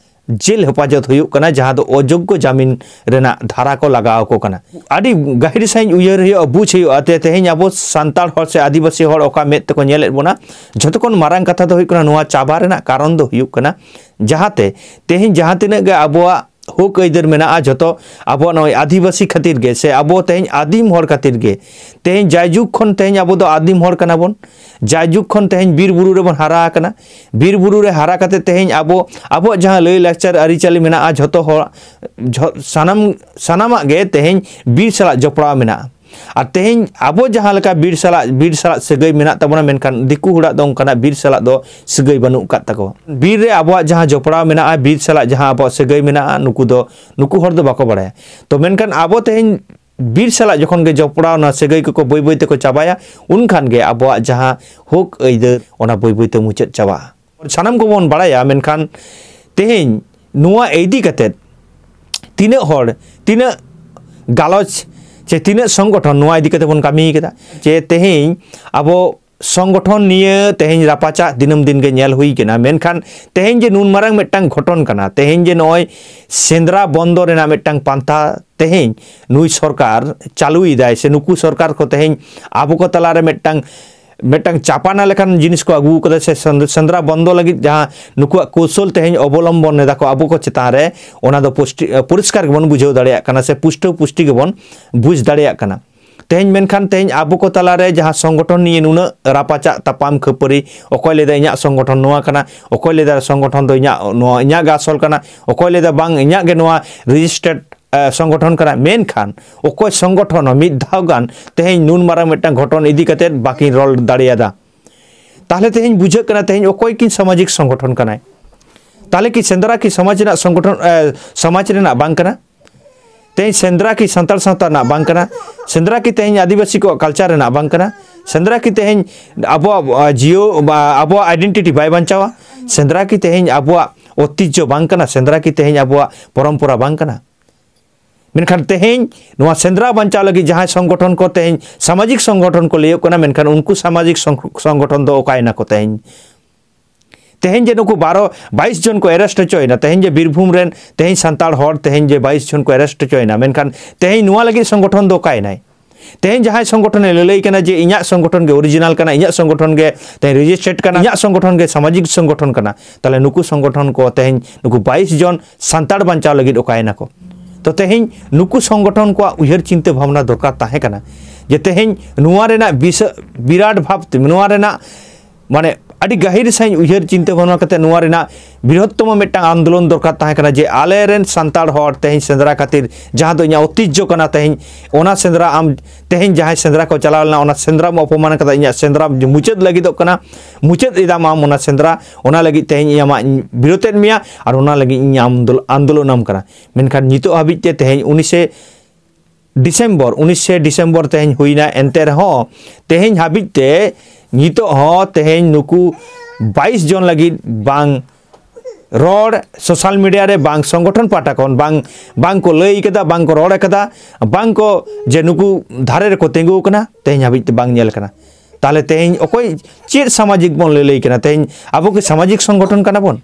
ᱡᱮᱞ ᱦᱮᱯᱟᱡᱚᱛ ᱦᱩᱭᱩᱜ ᱠᱟᱱᱟ, ᱡᱟᱦᱟᱸ ᱫᱚ ᱚᱡᱳᱜᱽᱜᱚ ᱡᱟᱢᱤᱱ ᱨᱮᱱᱟᱜ ᱫᱷᱟᱨᱟ ᱠᱚ ᱞᱟᱜᱟᱣ ᱟᱠᱚ ᱠᱟᱱᱟ᱾ ᱟᱹᱰᱤ ᱜᱟᱹᱦᱤᱨ ᱥᱟᱺᱦᱤᱡ ᱩᱭᱦᱟᱹᱨ ᱦᱩᱭᱩᱜᱼᱟ, ᱵᱩᱡᱽ ᱦᱩᱭᱩᱜᱼᱟ, ᱛᱮ ᱛᱮᱦᱮᱧ ᱟᱵᱚ ᱥᱟᱱᱛᱟᱲ ᱦᱚᱲ ᱥᱮ ᱟᱹᱫᱤᱵᱟᱹᱥᱤ ᱦᱚᱲ ᱚᱠᱟ ᱢᱮᱫ ᱛᱮᱠᱚ ᱧᱮᱞᱮᱫ ᱵᱚᱱᱟ᱾ ᱡᱷᱚᱛᱚ ᱠᱷᱚᱱ ᱢᱟᱨᱟᱝ ᱠᱟᱛᱷᱟ ᱫᱚ ᱦᱩᱭᱩᱜ ᱠᱟᱱᱟ, ᱱᱚᱣᱟ ᱪᱟᱵᱟ ᱨᱮᱱᱟᱜ ᱠᱟᱨᱚᱱ ᱫᱚ ᱦᱩᱭᱩᱜ ᱠᱟᱱᱟ, ᱡᱟᱦᱟᱸᱛᱮ ᱛᱮᱦᱮᱧ ᱡᱟᱦᱟᱸ ᱛᱤᱱᱟᱹᱜ ᱜᱮ ᱟᱵᱚᱣᱟᱜ ᱦᱚᱠ ᱟᱹᱭᱫᱟᱹᱨ ᱢᱮᱱᱟᱜᱼᱟ, ᱡᱷᱚᱛᱚ ᱟᱵᱚᱣᱟᱜ ᱱᱚᱜᱼᱚᱭ ᱟᱹᱫᱤᱵᱟᱹᱥᱤ ᱠᱷᱟᱹᱛᱤᱨ ᱜᱮ ᱥᱮ ᱟᱵᱚ ᱛᱮᱦᱮᱧ ᱟᱹᱫᱤᱢ ᱦᱚᱲ ᱠᱷᱟᱹᱛᱤᱨ ᱜᱮ, ᱛᱮᱦᱮᱧ ᱡᱟᱭᱡᱩᱜᱽ ᱠᱷᱚᱱ ᱛᱮᱦᱮᱧ ᱟᱵᱚ ᱫᱚ ᱟᱹᱫᱤᱢ ᱦᱚᱲ ᱠᱟᱱᱟ ᱵᱚᱱ, ᱡᱟᱭᱡᱩᱜᱽ ᱠᱷᱚᱱ ᱛᱮᱦᱮᱧ ᱵᱤᱨ ᱵᱩᱨᱩ ᱨᱮᱵᱚᱱ ᱦᱟᱨᱟ ᱟᱠᱟᱱᱟ᱾ ᱵᱤᱨ ᱵᱩᱨᱩ ᱨᱮ ᱦᱟᱨᱟ ᱠᱟᱛᱮ ᱛᱮᱦᱮᱧ ᱟᱵᱚ, ᱟᱵᱚᱣᱟᱜ ᱡᱟᱦᱟᱸ ᱞᱟᱹᱭ ᱞᱟᱠᱪᱟᱨ ᱟᱹᱨᱤᱪᱟᱹᱞᱤ ᱢᱮᱱᱟᱜᱼᱟ, ᱡᱷᱚᱛᱚ ᱦᱚᱲ, ᱡᱷᱚ-, ᱥᱟᱱᱟᱢ, ᱥᱟᱱᱟᱢᱟᱜ ᱜᱮ ᱛᱮᱦᱮᱧ ᱵᱤᱨ ᱥᱟᱞᱟᱜ ᱡᱚᱯᱲᱟᱣ ᱢᱮᱱᱟᱜᱼᱟ᱾ ᱟᱨ ᱛᱮᱦᱮᱧ ᱟᱵᱚ ᱡᱟᱦᱟᱸ ᱞᱮᱠᱟ ᱵᱤᱨ ᱥᱟᱞᱟᱜ, ᱵᱤᱨ ᱥᱟᱞᱟᱜ ᱥᱟᱹᱜᱟᱹᱭ ᱢᱮᱱᱟᱜ ᱛᱟᱵᱚᱱᱟ, ᱢᱮᱱᱠᱷᱟᱱ ᱫᱤᱠᱩ ᱦᱚᱲᱟᱜ ᱫᱚ ᱚᱱᱠᱟᱱᱟᱜ ᱵᱤᱨ ᱥᱟᱞᱟᱜ ᱫᱚ ᱥᱟᱹᱜᱟᱹᱭ ᱵᱟᱹᱱᱩᱜ ᱟᱠᱟᱫ ᱛᱟᱠᱚᱣᱟ᱾ ᱵᱤᱨ ᱨᱮ ᱟᱵᱚᱣᱟᱜ ᱡᱟᱦᱟᱸ ᱡᱚᱯᱲᱟᱣ ᱢᱮᱱᱟᱜᱼᱟ, ᱵᱤᱨ ᱥᱟᱞᱟᱜ ᱡᱟᱦᱟᱸ ᱟᱵᱚᱣᱟᱜ ᱥᱟᱹᱜᱟᱹᱭ ᱢᱮᱱᱟᱜᱼᱟ, ᱱᱩᱠᱩ ᱫᱚ, ᱱᱩᱠᱩ ᱦᱚᱲ ᱫᱚ ᱵᱟᱠᱚ ᱵᱟᱲᱟᱭᱟ᱾ ᱛᱚ ᱢᱮᱱᱠᱷᱟᱱ ᱟᱵᱚ ᱛᱮᱦᱮᱧ ᱵᱤᱨ ᱥᱟᱞᱟᱜ ᱡᱚᱠᱷᱚᱱ ᱜᱮ ᱡᱚᱯᱲᱟᱣ ᱚᱱᱟ ᱥᱟᱹᱜᱟᱹᱭ ᱠᱚᱠᱚ ᱵᱟᱹᱭ ᱵᱟᱹᱭ ᱛᱮᱠᱚ ᱪᱟᱵᱟᱭᱟ, ᱩᱱᱠᱷᱟᱱ ᱜᱮ ᱟᱵᱚᱣᱟᱜ ᱡᱟᱦᱟᱸ ᱦᱚᱠ ᱟᱹᱭᱫᱟᱹᱨ, ᱚᱱᱟ ᱵᱟᱹᱭ ᱵᱟᱹᱭ ᱛᱮ ᱢᱩᱪᱟᱹᱫ ᱪᱟᱵᱟᱜᱼᱟ᱾ ᱥᱟᱱᱟᱢ ᱠᱚᱵᱚᱱ ᱵᱟᱲᱟᱭᱟ, ᱢᱮᱱᱠᱷᱟᱱ ᱛᱮᱦᱮᱧ ᱱᱚᱣᱟ ᱤᱫᱤ ᱠᱟᱛᱮᱫ ᱛᱤᱱᱟᱹᱜ ᱦᱚᱲ, ᱛᱤᱱᱟᱹᱜ ᱜᱟᱞᱚᱪ ᱪᱮ ᱛᱤᱱᱟᱹᱜ ᱥᱚᱝᱜᱚᱴᱷᱚᱱ ᱱᱚᱣᱟ ᱤᱫᱤ ᱠᱟᱛᱮ ᱵᱚᱱ ᱠᱟᱹᱢᱤ ᱠᱟᱫᱟ? ᱡᱮ ᱛᱮᱦᱮᱧ ᱟᱵᱚ ᱥᱚᱝᱜᱚᱴᱷᱚᱱ ᱱᱤᱭᱟᱹ ᱛᱮᱦᱮᱧ ᱨᱟᱯᱟᱪᱟᱜ ᱫᱤᱱᱟᱹᱢ ᱫᱤᱱ ᱜᱮ ᱧᱮᱞ ᱦᱩᱭ ᱠᱟᱱᱟ, ᱢᱮᱱᱠᱷᱟᱱ ᱛᱮᱦᱮᱧ ᱡᱮ ᱱᱩᱱ ᱢᱟᱨᱟᱝ ᱢᱤᱫᱴᱟᱝ ᱜᱷᱚᱴᱚᱱ ᱠᱟᱱᱟ, ᱛᱮᱦᱮᱧ ᱡᱮ ᱱᱚᱜᱼᱚᱭ ᱥᱮᱸᱫᱽᱨᱟ ᱵᱚᱱᱫᱚ ᱨᱮᱱᱟᱜ ᱢᱤᱫᱴᱟᱝ ᱯᱟᱱᱛᱷᱟ ᱛᱮᱦᱮᱧ ᱱᱩᱭ ᱥᱚᱨᱠᱟᱨ ᱪᱟᱹᱞᱩᱭᱮᱫᱟᱭ ᱥᱮ ᱱᱩᱠᱩ ᱥᱚᱨᱠᱟᱨ ᱠᱚ ᱛᱮᱦᱮᱧ ᱟᱵᱚ ᱠᱚ ᱛᱟᱞᱟᱨᱮ ᱢᱤᱫᱴᱟᱝ, ᱢᱤᱫᱴᱟᱝ ᱪᱟᱯᱟᱱᱟ ᱞᱮᱠᱟᱱ ᱡᱤᱱᱤᱥ ᱠᱚ ᱟᱹᱜᱩ ᱠᱟᱫᱟ ᱥᱮ ᱥᱮᱸᱫᱽ-, ᱥᱮᱸᱫᱽᱨᱟ ᱵᱚᱱᱫᱚ ᱞᱟᱹᱜᱤᱫ ᱡᱟᱦᱟᱸ ᱱᱩᱠᱩᱣᱟᱜ ᱠᱳᱣᱥᱚᱞ ᱛᱮᱦᱮᱧ ᱚᱵᱚᱞᱚᱢᱵᱚᱱ ᱮᱫᱟ ᱠᱚ ᱟᱵᱚ ᱠᱚ ᱪᱮᱛᱟᱱ ᱨᱮ, ᱚᱱᱟ ᱫᱚ ᱯᱩᱥᱴᱤ-, ᱯᱚᱨᱤᱥᱠᱟᱨ ᱜᱮᱵᱚᱱ ᱵᱩᱡᱷᱟᱹᱣ ᱫᱟᱲᱮᱭᱟᱜ ᱠᱟᱱᱟ ᱥᱮ ᱯᱩᱥᱴᱟᱹᱣ ᱯᱩᱥᱴᱤ ᱜᱮᱵᱚᱱ ᱵᱩᱡᱽ ᱫᱟᱲᱮᱭᱟᱜ ᱠᱟᱱᱟ᱾ ᱛᱮᱦᱮᱧ ᱢᱮᱱᱠᱷᱟᱱ ᱛᱮᱦᱮᱧ ᱟᱵᱚ ᱠᱚ ᱛᱟᱞᱟᱨᱮ ᱡᱟᱦᱟᱸ ᱥᱚᱝᱜᱚᱴᱷᱚᱱ ᱱᱤᱭᱮ ᱱᱩᱱᱟᱹᱜ ᱨᱟᱯᱟᱪᱟᱜ ᱛᱟᱯᱟᱢ ᱠᱷᱟᱹᱯᱟᱹᱨᱤ, ᱚᱠᱚᱭ ᱞᱟᱹᱭᱫᱟ ᱤᱧᱟᱹᱜ ᱥᱚᱝᱜᱚᱴᱷᱚᱱ ᱱᱚᱣᱟ ᱠᱟᱱᱟ, ᱚᱠᱚᱭ ᱞᱟᱹᱭᱫᱟ ᱥᱚᱝᱜᱚᱴᱷᱚᱱ ᱫᱚ ᱤᱧᱟᱹᱜ, ᱱᱚᱣᱟ ᱤᱧᱟᱹᱜ ᱜᱮ ᱟᱥᱚᱞ ᱠᱟᱱᱟ, ᱚᱠᱚᱭ ᱞᱟᱹᱭᱫᱟ ᱵᱟᱝ ᱤᱧᱟᱹᱜ ᱜᱮ ᱱᱚᱣᱟ ᱨᱮᱡᱤᱥᱴᱟᱨᱰ, ᱮ, ᱥᱚᱝᱜᱚᱴᱷᱚᱱ ᱠᱟᱱᱟ, ᱢᱮᱱᱠᱷᱟᱱ ᱚᱠᱚᱭ ᱥᱚᱝᱜᱚᱴᱷᱚᱱ ᱦᱚᱸ ᱢᱤᱫ ᱫᱷᱟᱣ ᱜᱟᱱ ᱛᱮᱦᱮᱧ ᱱᱩᱱ ᱢᱟᱨᱟᱝ ᱢᱤᱫᱴᱟᱝ ᱜᱷᱚᱴᱚᱱ ᱤᱫᱤ ᱠᱟᱛᱮᱫ ᱵᱟᱹᱠᱤᱱ ᱨᱚᱲ ᱫᱟᱲᱮᱭᱟᱫᱟ᱾ ᱛᱟᱦᱞᱮ ᱛᱮᱦᱮᱧ ᱵᱩᱡᱷᱟᱹᱜ ᱠᱟᱱᱟ ᱛᱮᱦᱮᱧ ᱚᱠᱚᱭ ᱠᱤᱱ ᱥᱟᱢᱟᱡᱤᱠ ᱥᱚᱝᱜᱚᱴᱷᱚᱱ ᱠᱟᱱᱟᱭ? ᱛᱟᱦᱞᱮ ᱠᱤ ᱥᱮᱸᱫᱽᱨᱟ ᱠᱤ ᱥᱚᱢᱟᱡᱽ ᱨᱮᱱᱟᱜ ᱥᱚᱝᱜᱚᱴᱷᱚᱱ, ᱮ, ᱥᱚᱢᱟᱡᱽ ᱨᱮᱱᱟᱜ ᱵᱟᱝ ᱠᱟᱱᱟ? ᱛᱮᱦᱮᱧ ᱥᱮᱸᱫᱽᱨᱟ ᱠᱤ ᱥᱟᱱᱛᱟᱲ ᱥᱟᱶᱛᱟ ᱨᱮᱱᱟᱜ ᱵᱟᱝ ᱠᱟᱱᱟ? ᱥᱮᱸᱫᱽᱨᱟ ᱠᱤ ᱛᱮᱦᱮᱧ ᱟᱹᱫᱤᱵᱟᱹᱥᱤ ᱠᱚᱣᱟᱜ ᱠᱟᱞᱪᱟᱨ ᱨᱮᱱᱟᱜ ᱵᱟᱝ ᱠᱟᱱᱟ? ᱥᱮᱸᱫᱽᱨᱟ ᱠᱤ ᱛᱮᱦᱮᱧ ᱟᱵᱚᱣᱟᱜ, ᱟ, ᱡᱤᱭᱳ, ᱵᱟ, ᱟᱵᱚᱣᱟᱜ ᱟᱭᱰᱮᱱᱴᱤᱴᱤ ᱵᱟᱭ ᱵᱟᱧᱪᱟᱣᱟ? ᱥᱮᱸᱫᱽᱨᱟ ᱠᱤ ᱛᱮᱦᱮᱧ ᱟᱵᱚᱣᱟᱜ ᱚᱛᱤᱡᱽᱡᱚ ᱵᱟᱝ ᱠᱟᱱᱟ? ᱥᱮᱸᱫᱽᱨᱟ ᱠᱤ ᱛᱮᱦᱮᱧ ᱟᱵᱚᱣᱟᱜ ᱯᱚᱨᱚᱢᱯᱚᱨᱟ ᱵᱟᱝ ᱠᱟᱱᱟ? ᱢᱮᱱᱠᱷᱟᱱ ᱛᱮᱦᱮᱧ ᱱᱚᱣᱟ ᱥᱮᱸᱫᱽᱨᱟ ᱵᱟᱧᱪᱟᱣ ᱞᱟᱹᱜᱤᱫ ᱡᱟᱦᱟᱸᱭ ᱥᱚᱝᱜᱚᱴᱷᱚᱱ ᱠᱚ ᱛᱮᱦᱮᱧ ᱥᱟᱢᱟᱡᱤᱠ ᱥᱚᱝᱜᱚᱴᱷᱚᱱ ᱠᱚ ᱞᱟᱹᱭᱚᱜ ᱠᱟᱱᱟ, ᱢᱮᱱᱠᱷᱟᱱ ᱩᱱᱠᱩ ᱥᱟᱢᱟᱡᱤᱠ ᱥᱚᱝ-, ᱥᱚᱝᱜᱚᱴᱷᱚᱱ ᱫᱚ ᱚᱠᱟᱭᱮᱱᱟ ᱠᱚ ᱛᱮᱦᱮᱧ? ᱛᱮᱦᱮᱧ ᱡᱮ ᱱᱩᱠᱩ ᱵᱟᱨᱚ ᱵᱟᱭᱤᱥ ᱡᱚᱱ ᱠᱚ ᱮᱨᱮᱥᱴ ᱦᱚᱪᱚᱭᱮᱱᱟ, ᱛᱮᱦᱮᱧ ᱡᱮ ᱵᱤᱨᱵᱷᱩᱢ ᱨᱮᱱ ᱛᱮᱦᱮᱧ ᱥᱟᱱᱛᱟᱲ ᱦᱚᱲ ᱛᱮᱦᱮᱧ ᱡᱮ ᱵᱟᱭᱤᱥ ᱡᱚᱱ ᱠᱚ ᱮᱨᱮᱥᱴ ᱦᱚᱪᱚᱭᱮᱱᱟ, ᱢᱮᱱᱠᱷᱟᱱ ᱛᱮᱦᱮᱧ ᱱᱚᱣᱟ ᱞᱟᱹᱜᱤᱫ ᱥᱚᱝᱜᱚᱴᱷᱚᱱ ᱫᱚ ᱚᱠᱟᱭᱮᱱᱟᱭ? ᱛᱮᱦᱮᱧ ᱡᱟᱦᱟᱸᱭ ᱥᱚᱝᱜᱚᱴᱷᱚᱱᱮ ᱞᱟᱹᱞᱟᱹᱭ ᱠᱟᱱᱟ ᱡᱮ ᱤᱧᱟᱹᱜ ᱥᱚᱝᱜᱚᱴᱷᱚᱱ ᱜᱮ ᱚᱨᱤᱡᱤᱱᱟᱞ ᱠᱟᱱᱟ, ᱤᱧᱟᱹᱜ ᱥᱚᱝᱜᱚᱴᱷᱚᱱ ᱜᱮ ᱛᱮᱦᱮᱧ ᱨᱮᱡᱤᱥᱴᱟᱨᱰ ᱠᱟᱱᱟ, ᱤᱧᱟᱹᱜ ᱥᱚᱝᱜᱚᱴᱷᱚᱱ ᱜᱮ ᱥᱟᱢᱟᱡᱤᱠ ᱥᱚᱝᱜᱚᱴᱷᱚᱱ ᱠᱟᱱᱟ, ᱛᱟᱦᱞᱮ ᱱᱩᱠᱩ ᱥᱚᱝᱜᱚᱴᱷᱚᱱ ᱠᱚ ᱛᱮᱦᱮᱧ ᱱᱩᱠᱩ ᱵᱟᱭᱤᱥ ᱡᱚᱱ ᱥᱟᱱᱛᱟᱲ ᱵᱟᱧᱪᱟᱣ ᱞᱟᱹᱜᱤᱫ ᱚᱠᱟᱭᱮᱱᱟ ᱠᱚ? ᱛᱚ ᱛᱮᱦᱮᱧ ᱱᱩᱠᱩ ᱥᱚᱝᱜᱚᱴᱷᱚᱱ ᱠᱚᱣᱟᱜ ᱩᱭᱦᱟᱹᱨ ᱪᱤᱱᱛᱟᱹ ᱵᱷᱟᱵᱽᱱᱟ ᱫᱚᱨᱠᱟᱨ ᱛᱟᱦᱮᱸ ᱠᱟᱱᱟ ᱡᱮ ᱛᱮᱦᱮᱧ ᱱᱚᱣᱟ ᱨᱮᱱᱟᱜ ᱵᱤᱥ-, ᱵᱤᱨᱟᱴ ᱵᱷᱟᱵᱽ ᱛᱮ, ᱱᱚᱣᱟ ᱨᱮᱱᱟᱜ ᱢᱟᱱᱮ ᱟᱹᱰᱤ ᱜᱟᱹᱦᱤᱨ ᱥᱟᱺᱦᱤᱡ ᱩᱭᱦᱟᱹᱨ ᱪᱤᱱᱛᱟᱹ ᱵᱷᱟᱵᱽᱱᱟ ᱠᱟᱛᱮ ᱱᱚᱣᱟ ᱨᱮᱱᱟᱜ ᱵᱨᱤᱦᱚᱛᱛᱚᱢᱚ ᱢᱤᱫᱴᱟᱝ ᱟᱱᱫᱳᱞᱚᱱ ᱫᱚᱨᱠᱟᱨ ᱛᱟᱦᱮᱸ ᱠᱟᱱᱟ ᱡᱮ ᱟᱞᱮᱨᱮᱱ ᱥᱟᱱᱛᱟᱲ ᱦᱚᱲ ᱛᱮᱦᱮᱧ ᱥᱮᱸᱫᱽᱨᱟ ᱠᱷᱟᱹᱛᱤᱨ ᱡᱟᱦᱟᱸ ᱫᱚ ᱤᱧᱟᱹᱜ ᱚᱛᱤᱡᱡᱚ ᱠᱟᱱᱟ, ᱛᱮᱦᱮᱧ ᱚᱱᱟ ᱥᱮᱸᱫᱽᱨᱟ ᱟᱢ ᱛᱮᱦᱮᱧ ᱡᱟᱦᱟᱸᱭ ᱥᱮᱸᱫᱽᱨᱟ ᱠᱚ ᱪᱟᱞᱟᱣ ᱞᱮᱱᱟ, ᱚᱱᱟ ᱥᱮᱸᱫᱽᱨᱟᱢ ᱚᱯᱚᱢᱟᱱ ᱠᱟᱫᱟ, ᱤᱧᱟᱹᱜ ᱥᱮᱸᱫᱽᱨᱟ ᱢᱩᱪᱟᱹᱫ ᱞᱟᱹᱜᱤᱫᱚᱜ ᱠᱟᱱᱟ, ᱢᱩᱪᱟᱹᱫ ᱮᱫᱟᱢ ᱟᱢ ᱚᱱᱟ ᱥᱮᱸᱫᱽᱨᱟ, ᱚᱱᱟ ᱞᱟᱹᱜᱤᱫ ᱛᱮᱦᱮᱧ ᱤᱧ ᱟᱢᱟᱜ ᱤᱧ ᱵᱤᱨᱚᱛᱮᱫ ᱢᱮᱭᱟ ᱟᱨ ᱚᱱᱟ ᱞᱟᱹᱜᱤᱫ ᱤᱧ ᱟᱢᱫᱚᱞ-, ᱟᱱᱫᱳᱞᱚᱱᱟᱢ ᱠᱟᱱᱟ᱾ ᱢᱮᱱᱠᱷᱟᱱ ᱱᱤᱛᱚᱜ ᱦᱟᱹᱵᱤᱡ ᱛᱮ ᱛᱮᱦᱮᱧ ᱩᱱᱤᱥᱮ ᱰᱤᱥᱮᱢᱵᱚᱨ, ᱩᱱᱤᱥᱮ ᱰᱤᱥᱮᱢᱵᱚᱨ ᱛᱮᱦᱮᱧ ᱦᱩᱭᱱᱟ, ᱮᱱᱛᱮ ᱨᱮᱦᱚᱸ ᱛᱮᱦᱮᱧ ᱦᱟᱹᱵᱤᱡ ᱛᱮ ᱱᱤᱛᱚᱜ ᱦᱚᱸ ᱛᱮᱦᱮᱧ ᱱᱩᱠᱩ ᱵᱟᱭᱤᱥ ᱡᱚᱱ ᱞᱟᱹᱜᱤᱫ ᱵᱟᱝ ᱨᱚᱲ, ᱥᱳᱥᱟᱞ ᱢᱤᱰᱤᱭᱟ ᱨᱮ ᱵᱟᱝ ᱥᱚᱝᱜᱚᱴᱷᱚᱱ ᱯᱟᱦᱴᱟ ᱠᱷᱚᱱ ᱵᱟᱝ, ᱵᱟᱝ ᱠᱚ ᱞᱟᱹᱭ ᱠᱟᱫᱟ, ᱵᱟᱝ ᱠᱚ ᱨᱚᱲ ᱠᱟᱫᱟ, ᱵᱟᱝ ᱠᱚ ᱡᱮ ᱱᱩᱠᱩ ᱫᱷᱟᱨᱮ ᱨᱮᱠᱚ ᱛᱤᱸᱜᱩ ᱟᱠᱟᱱᱟ, ᱛᱮᱦᱮᱧ ᱦᱟᱹᱵᱤᱡ ᱛᱮ ᱵᱟᱝ ᱧᱮᱞ ᱠᱟᱱᱟ᱾ ᱛᱟᱦᱞᱮ ᱛᱮᱦᱮᱧ ᱚᱠᱚᱭ ᱪᱮᱫ ᱥᱟᱢᱟᱡᱤᱠ ᱵᱚᱱ ᱞᱟᱹᱞᱟᱹᱭ ᱠᱟᱱᱟ? ᱛᱮᱦᱮᱧ ᱟᱵᱚ ᱠᱤ ᱥᱟᱢᱟᱡᱤᱠ ᱥᱚᱝᱜᱚᱴᱷᱚᱱ ᱠᱟᱱᱟ ᱵᱚᱱ?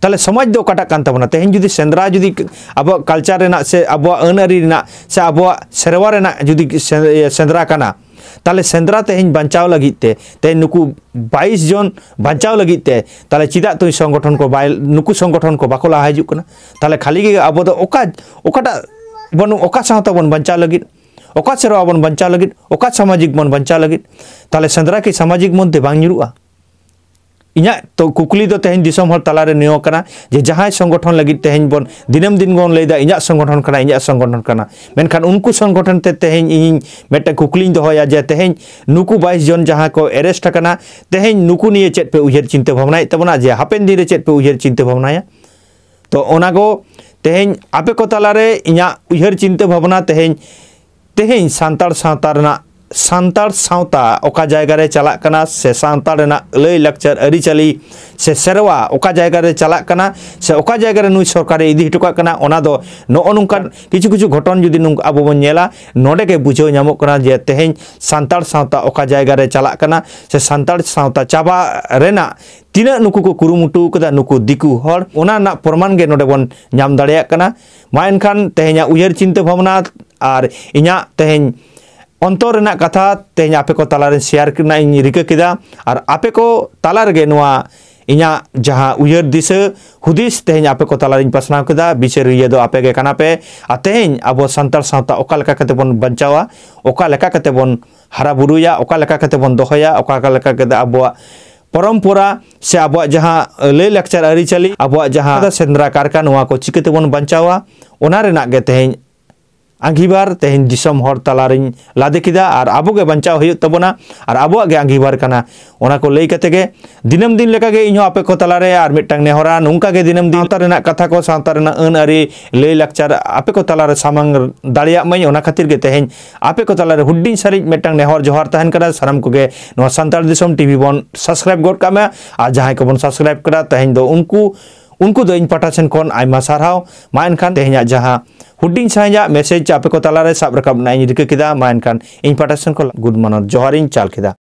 ᱛᱟᱦᱞᱮ ᱥᱚᱢᱟᱡᱽ ᱫᱚ ᱚᱠᱟᱴᱟᱜ ᱠᱟᱱ ᱛᱟᱵᱚᱱᱟ? ᱛᱮᱦᱮᱧ ᱡᱩᱫᱤ ᱥᱮᱸᱫᱽᱨᱟ, ᱡᱩᱫᱤ ᱟᱵᱚᱣᱟᱜ ᱠᱟᱞᱪᱟᱨ ᱨᱮᱱᱟᱜ ᱥᱮ ᱟᱵᱚᱣᱟᱜ ᱟᱹᱱ ᱟᱹᱨᱤ ᱨᱮᱱᱟᱜ ᱥᱮ ᱟᱵᱚᱣᱟᱜ ᱥᱮᱨᱣᱟ ᱨᱮᱱᱟᱜ ᱡᱩᱫᱤ ᱥᱮ-, ᱤᱭᱟᱹ, ᱥᱮᱸᱫᱽᱨᱟ ᱠᱟᱱᱟ, ᱛᱟᱦᱞᱮ ᱥᱮᱸᱫᱽᱨᱟ ᱛᱮᱦᱮᱧ ᱵᱟᱧᱪᱟᱣ ᱞᱟᱹᱜᱤᱫ ᱛᱮ, ᱛᱮᱦᱮᱧ ᱱᱩᱠᱩ ᱵᱟᱭᱤᱥ ᱡᱚᱱ ᱵᱟᱧᱪᱟᱣ ᱞᱟᱹᱜᱤᱫ ᱛᱮ, ᱛᱟᱦᱞᱮ ᱪᱮᱫᱟᱜ ᱛᱚ ᱥᱚᱝᱜᱚᱴᱷᱚᱱ ᱠᱚ ᱵᱟᱭ, ᱱᱩᱠᱩ ᱥᱚᱝᱜᱚᱴᱷᱚᱱ ᱠᱚ ᱵᱟᱠᱚ ᱞᱟᱦᱟ ᱦᱤᱡᱩᱜ ᱠᱟᱱᱟ? ᱛᱟᱦᱞᱮ ᱠᱷᱟᱹᱞᱤ ᱜᱮ ᱟᱵᱚ ᱫᱚ ᱚᱠᱟ, ᱚᱠᱟᱴᱟᱜ ᱵᱚᱱ, ᱚᱠᱟ ᱥᱟᱶᱛᱟ ᱵᱚᱱ ᱵᱟᱧᱪᱟᱣ ᱞᱟᱹᱜᱤᱫ, ᱚᱠᱟ ᱥᱮᱨᱣᱟ ᱵᱚᱱ ᱵᱟᱧᱪᱟᱣ ᱞᱟᱹᱜᱤᱫ, ᱚᱠᱟ ᱥᱟᱢᱟᱡᱤᱠ ᱵᱚᱱ ᱵᱟᱧᱪᱟᱣ ᱞᱟᱹᱜᱤᱫ? ᱛᱟᱦᱞᱮ ᱥᱮᱸᱫᱽᱨᱟ ᱠᱤ ᱥᱟᱢᱟᱡᱤᱠ ᱢᱚᱫᱽᱫᱷᱮ ᱵᱟᱝ ᱧᱩᱨᱩᱜᱼᱟ? ᱤᱧᱟᱹᱜ ᱛᱚ ᱠᱩᱠᱞᱤ ᱫᱚ ᱛᱮᱦᱮᱧ ᱫᱤᱥᱚᱢ ᱦᱚᱲ ᱛᱟᱞᱟᱨᱮ ᱱᱤᱭᱟᱹ ᱠᱟᱱᱟ ᱡᱮ ᱡᱟᱦᱟᱸᱭ ᱥᱚᱝᱜᱚᱴᱷᱚᱱ ᱞᱟᱹᱜᱤᱫ ᱛᱮᱦᱮᱧ ᱵᱚᱱ ᱫᱤᱱᱟᱹᱢ ᱫᱤᱱ ᱵᱚᱱ ᱞᱟᱹᱭᱫᱟ ᱤᱧᱟᱹᱜ ᱥᱚᱝᱜᱚᱴᱷᱚᱱ ᱠᱟᱱᱟ, ᱤᱧᱟᱹᱜ ᱥᱚᱝᱜᱚᱴᱷᱚᱱ ᱠᱟᱱᱟ, ᱢᱮᱱᱠᱷᱟᱱ ᱩᱱᱠᱩ ᱥᱚᱝᱜᱚᱴᱷᱚᱱ ᱛᱮ ᱛᱮᱦᱮᱧ ᱤᱧ ᱢᱤᱫᱴᱮᱱ ᱠᱩᱠᱞᱤᱧ ᱫᱚᱦᱚᱭᱟ ᱡᱮ ᱛᱮᱦᱮᱧ ᱱᱩᱠᱩ ᱵᱟᱭᱤᱥ ᱡᱚᱱ ᱡᱟᱦᱟᱸ ᱠᱚ ᱮᱨᱮᱥᱴ ᱟᱠᱟᱱᱟ, ᱛᱮᱦᱮᱧ ᱱᱩᱠᱩ ᱱᱤᱭᱮ ᱪᱮᱫ ᱯᱮ ᱩᱭᱦᱟᱹᱨ ᱪᱤᱱᱛᱟᱹ ᱵᱷᱟᱵᱽᱱᱟᱭᱮᱫ ᱛᱟᱵᱚᱱᱟ, ᱡᱮ ᱦᱟᱯᱮᱱ ᱫᱤᱱ ᱨᱮ ᱪᱮᱫ ᱯᱮ ᱩᱭᱦᱟᱹᱨ ᱪᱤᱱᱛᱟᱹ ᱵᱷᱟᱵᱽᱱᱟᱭᱟ? ᱛᱚ ᱚᱱᱟ ᱠᱚ ᱛᱮᱦᱮᱧ ᱟᱯᱮ ᱠᱚ ᱛᱟᱞᱟᱨᱮ ᱤᱧᱟᱹᱜ ᱩᱭᱦᱟᱹᱨ ᱪᱤᱱᱛᱟᱹ ᱵᱷᱟᱵᱽᱱᱟ ᱛᱮᱦᱮᱧ ᱛᱮᱦᱮᱧ ᱥᱟᱱᱛᱟᱲ ᱥᱟᱶᱛᱟ ᱨᱮᱱᱟᱜ ᱥᱟᱱᱛᱟᱲ ᱥᱟᱶᱛᱟ ᱚᱠᱟ ᱡᱟᱭᱜᱟ ᱨᱮ ᱪᱟᱞᱟᱜ ᱠᱟᱱᱟ, ᱥᱮ ᱥᱟᱱᱛᱟᱲ ᱨᱮᱱᱟᱜ ᱞᱟᱹᱭ ᱞᱟᱠᱪᱟᱨ ᱟᱹᱨᱤᱪᱟᱹᱞᱤ ᱥᱮ ᱥᱮᱨᱣᱟ ᱚᱠᱟ ᱡᱟᱭᱜᱟ ᱨᱮ ᱪᱟᱞᱟᱜ ᱠᱟᱱᱟ, ᱥᱮ ᱚᱠᱟ ᱡᱟᱭᱜᱟ ᱨᱮ ᱱᱩᱭ ᱥᱚᱨᱠᱟᱨᱮ ᱤᱫᱤ ᱦᱚᱴᱚ ᱠᱟᱜ ᱠᱟᱱᱟ, ᱚᱱᱟ ᱫᱚ ᱱᱚᱜᱼᱚ ᱱᱚᱝᱠᱟᱱ ᱠᱤᱪᱷᱩ ᱠᱤᱪᱷᱩ ᱜᱷᱚᱴᱚᱱ ᱡᱩᱫᱤ ᱱᱚᱝᱠᱟ ᱟᱵᱚ ᱵᱚᱱ ᱧᱮᱞᱟ, ᱱᱚᱰᱮ ᱜᱮ ᱵᱩᱡᱷᱟᱹᱣ ᱧᱟᱢᱚᱜ ᱠᱟᱱᱟ ᱡᱮ ᱛᱮᱦᱮᱧ ᱥᱟᱱᱛᱟᱲ ᱥᱟᱶᱛᱟ ᱚᱠᱟ ᱡᱟᱭᱜᱟ ᱨᱮ ᱪᱟᱞᱟᱜ ᱠᱟᱱᱟ, ᱥᱮ ᱥᱟᱱᱛᱟᱲ ᱥᱟᱶᱛᱟ ᱪᱟᱵᱟ ᱨᱮᱱᱟᱜ ᱛᱤᱱᱟᱹᱜ ᱱᱩᱠᱩ ᱠᱚ ᱠᱩᱨᱩᱢᱩᱴᱩ ᱠᱟᱫᱟ, ᱱᱩᱠᱩ ᱫᱤᱠᱩ ᱦᱚᱲ, ᱚᱱᱟ ᱨᱮᱱᱟᱜ ᱯᱨᱚᱢᱟᱱ ᱜᱮ ᱱᱚᱰᱮ ᱵᱚᱱ ᱧᱟᱢ ᱫᱟᱲᱮᱭᱟᱜ ᱠᱟᱱᱟ᱾ ᱢᱟ ᱮᱱᱠᱷᱟᱱ ᱛᱮᱦᱮᱧᱟᱜ ᱩᱭᱦᱟᱹᱨ ᱪᱤᱱᱛᱟᱹ ᱵᱷᱟᱵᱽᱱᱟ ᱟᱨ ᱤᱧᱟᱹᱜ ᱛᱮᱦᱮᱧ ᱚᱱᱛᱚᱨ ᱨᱮᱱᱟᱜ ᱠᱟᱛᱷᱟ ᱛᱮᱦᱮᱧ ᱟᱯᱮ ᱠᱚ ᱛᱟᱞᱟᱨᱮ ᱥᱮᱭᱟᱨ ᱨᱮᱱᱟᱜ ᱤᱧ ᱨᱤᱠᱟᱹ ᱠᱮᱫᱟ᱾ ᱟᱨ ᱟᱯᱮ ᱠᱚ ᱛᱟᱞᱟ ᱨᱮᱜᱮ ᱱᱚᱣᱟ ᱤᱧᱟᱹᱜ ᱡᱟᱦᱟᱸ ᱩᱭᱦᱟᱹᱨ ᱫᱤᱥᱟᱹ ᱦᱩᱫᱤᱥ ᱛᱮᱦᱮᱧ ᱟᱯᱮ ᱠᱚ ᱛᱟᱞᱟᱨᱤᱧ ᱯᱟᱥᱱᱟᱣ ᱠᱮᱫᱟ᱾ ᱵᱤᱪᱟᱹᱨᱤᱭᱟᱹ ᱫᱚ ᱟᱯᱮ ᱜᱮ ᱠᱟᱱᱟ ᱯᱮ᱾ ᱟᱨ ᱛᱮᱦᱮᱧ ᱟᱵᱚ ᱥᱟᱱᱛᱟᱲ ᱥᱟᱶᱛᱟ ᱚᱠᱟ ᱞᱮᱠᱟ ᱠᱟᱛᱮ ᱵᱚᱱ ᱵᱟᱧᱪᱟᱣᱟ, ᱚᱠᱟ ᱞᱮᱠᱟ ᱠᱟᱛᱮ ᱵᱚᱱ ᱦᱟᱨᱟ ᱵᱩᱨᱩᱭᱟ, ᱚᱠᱟ ᱞᱮᱠᱟ ᱠᱟᱛᱮ ᱵᱚᱱ ᱫᱚᱦᱚᱭᱟ, ᱚᱠᱟ ᱞᱮᱠᱟ ᱠᱟᱛᱮ ᱟᱵᱚᱣᱟᱜ ᱯᱚᱨᱚᱢᱯᱚᱨᱟ ᱥᱮ ᱟᱵᱚᱣᱟᱜ ᱡᱟᱦᱟᱸ ᱞᱟᱹᱭ ᱞᱟᱠᱪᱟᱨ ᱟᱹᱨᱤᱪᱟᱹᱞᱤ, ᱟᱵᱚᱣᱟᱜ ᱡᱟᱦᱟᱸ ᱥᱮᱸᱫᱽᱨᱟ ᱠᱟᱨᱠᱟ, ᱱᱚᱣᱟ ᱠᱚ ᱪᱤᱠᱟᱹ ᱛᱮᱵᱚᱱ ᱵᱟᱧᱪᱟᱣᱟ, ᱚᱱᱟ ᱨᱮᱱᱟᱜ ᱜᱮ ᱛᱮᱦᱮᱧ ᱟᱸᱜᱤᱵᱷᱟᱨ ᱛᱮᱦᱮᱧ ᱫᱤᱥᱚᱢ ᱦᱚᱲ ᱛᱟᱞᱟᱨᱤᱧ ᱞᱟᱫᱮ ᱠᱮᱫᱟ᱾ ᱟᱨ ᱟᱵᱚ ᱜᱮ ᱵᱟᱧᱪᱟᱣ ᱦᱩᱭᱩᱜ ᱛᱟᱵᱚᱱᱟ, ᱟᱨ ᱟᱵᱚᱣᱟᱜ ᱜᱮ ᱟᱸᱜᱤᱵᱷᱟᱨ ᱠᱟᱱᱟ᱾ ᱚᱱᱟ ᱠᱚ ᱞᱟᱹᱭ ᱠᱟᱛᱮ ᱜᱮ ᱫᱤᱱᱟᱹᱢ ᱫᱤᱱ ᱞᱮᱠᱟᱜᱮ ᱤᱧᱦᱚᱸ ᱟᱯᱮ ᱠᱚ ᱛᱟᱞᱟᱨᱮ ᱟᱨ ᱢᱤᱫᱴᱟᱝ ᱱᱮᱦᱚᱨᱟ, ᱱᱚᱝᱠᱟ ᱜᱮ ᱫᱤᱱᱟᱹᱢ ᱫᱤᱱ ᱥᱟᱶᱛᱟ ᱨᱮᱱᱟᱜ ᱠᱟᱛᱷᱟ ᱠᱚ, ᱥᱟᱶᱛᱟ ᱨᱮᱱᱟᱜ ᱟᱹᱱ ᱟᱹᱨᱤ, ᱞᱟᱹᱭ ᱞᱟᱠᱪᱟᱨ ᱟᱯᱮ ᱠᱚ ᱛᱟᱞᱟᱨᱮ ᱥᱟᱢᱟᱝ ᱫᱟᱲᱮᱭᱟᱜ ᱢᱟᱹᱧ, ᱚᱱᱟ ᱠᱷᱟᱹᱛᱤᱨ ᱜᱮ ᱛᱮᱦᱮᱧ ᱟᱯᱮ ᱠᱚ ᱛᱟᱞᱟᱨᱮ ᱦᱩᱰᱤᱧ ᱥᱟᱹᱨᱤᱡ ᱢᱤᱫᱴᱟᱝ ᱱᱮᱦᱚᱨ ᱡᱚᱦᱟᱨ ᱛᱟᱦᱮᱱ ᱠᱟᱱᱟ᱾ ᱥᱟᱱᱟᱢ ᱠᱚᱜᱮ ᱱᱚᱣᱟ ᱥᱟᱱᱛᱟᱲ ᱫᱤᱥᱚᱢ ᱴᱤᱵᱷᱤ ᱵᱚᱱ ᱥᱟᱵᱥᱠᱨᱟᱭᱤᱵ ᱜᱚᱫ ᱠᱟᱜ ᱢᱟ᱾ ᱟᱨ ᱡᱟᱦᱟᱸᱭ ᱠᱚᱵᱚᱱ ᱥᱟᱵᱥᱠᱨᱟᱭᱤᱵ ᱠᱟᱫᱟ, ᱛᱮᱦᱮᱧ ᱫᱚ ᱩᱱᱠᱩ ᱩᱱᱠᱩ ᱫᱚ ᱤᱧ ᱯᱟᱦᱴᱟ ᱥᱮᱱ ᱠᱷᱚᱱ ᱟᱭᱢᱟ ᱥᱟᱨᱦᱟᱣ᱾ ᱢᱟ ᱮᱱᱠᱷᱟᱱ ᱛᱮᱦᱮᱧᱟᱜ ᱡᱟᱦᱟᱸ ᱦᱩᱰᱤᱧ ᱥᱟᱺᱦᱤᱡᱟᱜ ᱢᱮᱥᱮᱡᱽ ᱟᱯᱮ ᱠᱚ ᱛᱟᱞᱟᱨᱮ ᱥᱟᱵ ᱨᱟᱠᱟᱵ ᱨᱮᱱᱟᱜ ᱤᱧ ᱨᱤᱠᱟᱹ ᱠᱮᱫᱟ, ᱢᱟ ᱮᱱᱠᱷᱟᱱ ᱤᱧ ᱯᱟᱦᱴᱟ ᱥᱮᱱ ᱠᱷᱚᱱ ᱜᱩᱰ ᱢᱟᱱᱚᱛ ᱡᱚᱦᱟᱨᱤᱧ ᱪᱟᱞ ᱠᱮᱫᱟ᱾